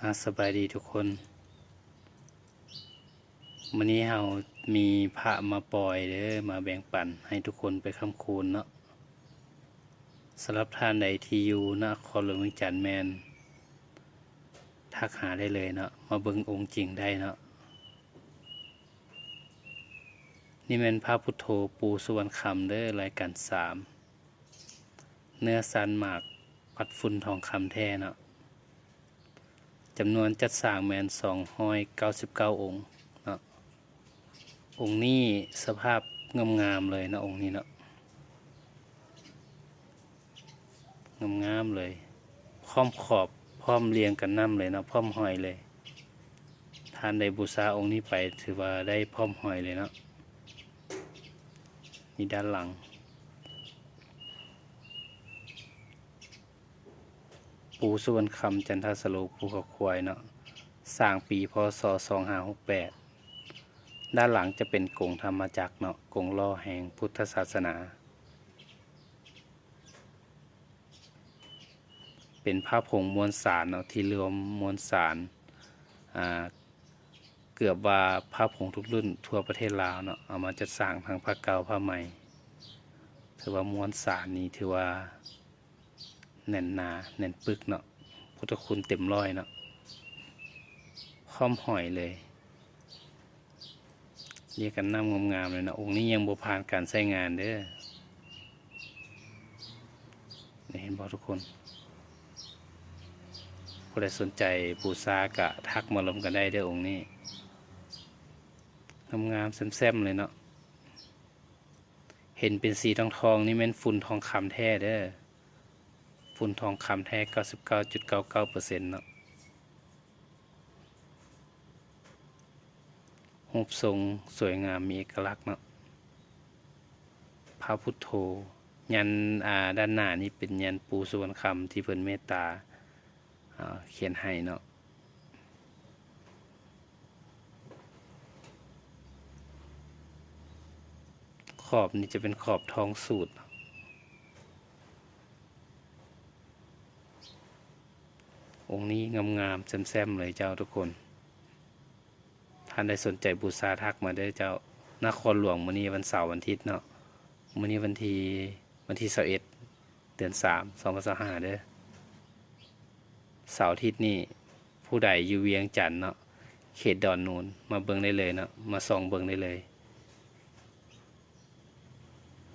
ອາ ສະບາຍດີທຸກຄົນ. ມື້ນີ້ເຮົາມີພະມາປ່ອຍເດີ ມາແບ່ງປັນໃຫ້ທຸກຄົນໄປຄ້ຳຄູນເນາະ. ສຳລັບທ່ານໃດທີ່ຢູ່ນະຄອນຫຼວງວຽງຈັນ ແມ່ນທັກຫາໄດ້ເລີຍເນາະ, ມາເບິ່ງອົງຈິງໄດ້ເນາະ. ນີ້ແມ່ນພະພຸດໂທ ປູ່ສຸວັນຄຳເດີ ລາຍການສາມ. ເນື້ອຊານໝາກ ປັດຝຸ່ນທອງຄຳແທ້ເນາະ, ຈຳນວນຈັດສ້າງແມ່ນສອງຮ້ອຍເກົ້າສິບເກົ້າອົງເນາະ. ອົງນີ້ສະພາບງາມໆເລີຍເນາະ, ອົງນີ້ເນາະ ງາມໆເລີຍ, ພ້ອມຂອບ ພ້ອມລຽງກັນນຳເລີຍເນາະ, ພ້ອມຫ້ອຍເລີຍ. ທ່ານໄດ້ບູຊາອົງນີ້ໄປ ຖືວ່າໄດ້ພ້ອມຫ້ອຍເລີຍເນາະ. ນີ້ດ້ານຫຼັງ ປູ່ສຸວັນຄຳ ຈັນທະສະໂລ ພູເຂົາຄວາຍເນາະ, ສ້າງປີ ພ.ສ. ສອງຫ້າຫົກແປດ. ດ້ານຫຼັງຈະເປັນກົງທຳມະຈັກເນາະ, ກົງລໍ້ແຫ່ງພຸດທະສາສະໜາ. ເປັນພະຜົງມວນສານເນາະ ທີ່ລວມມວນສານ ອາ ເກືອບວ່າພະຜົງທຸກລຸ້ນທົ່ວປະເທດລາວເນາະ ເອົາມາຈັດສ້າງທັງພະເກົ່າພະໃໝ່. ຖືວ່າມວນສານນີ້ຖືວ່າແໜ້ນໜາແໜ້ນປຶກເນາະ, ພຸດທະຄຸນເຕັມຮ້ອຍເນາະ, ພ້ອມຫ້ອຍເລີຍ. ລຽງກັນນຳງາມໆເລີຍເນາະ. ອົງນີ້ຍັງບໍ່ຜ່ານການໃຊ້ງານເດີ. ນີ້ເຫັນບໍ່ທຸກຄົນ? ຜູ້ໃດສົນໃຈບູຊາກະທັກມາລົມກັນໄດ້ເດີອົງນີ້. ງາມໆແຈ່ມໆເລີຍເນາະ. ເຫັນເປັນສີທອງໆນີ້ແມ່ນຝຸ່ນທອງຄຳແທ້ເດີ. ຝຸ່ນທອງຄຳແທ້ ເກົ້າສິບເກົ້າຈຸດເກົ້າເກົ້າເປີເຊັນເນາະ. ຮູບຊົງສວຍງາມ ມີເອກະລັກເນາະ. ພະພຸດໂທ ຍັນ ອາ ດ້ານໜ້ານີ້ເປັນຍັນປູ່ສຸວັນຄຳ ທີ່ເພິ່ນເມດຕາ ອາ ຂຽນໃຫ້ເນາະ. ຂອບນີ້ຈະເປັນຂອບທອງສູດ. ອົງນີ້ງາມໆແຈ່ມໆເລີຍເຈົ້າທຸກຄົນ. ທ່ານໃດສົນໃຈບູຊາທັກມາເດີເຈົ້າ. ນະຄອນຫຼວງ ມື້ນີ້ວັນເສົາວັນທິດເນາະ, ມື້ນີ້ວັນທີ ວັນທີຊາວເອັດ ເດືອນສາມ ສອງພັນຊາວຫ້າເດີ. ເສົາທິດນີ້ ຜູ້ໃດຢູ່ວຽງຈັນເນາະ ເຂດດອນນູນ ມາເບິ່ງໄດ້ເລີຍເນາະ, ມາສ່ອງເບິ່ງໄດ້ເລີຍ.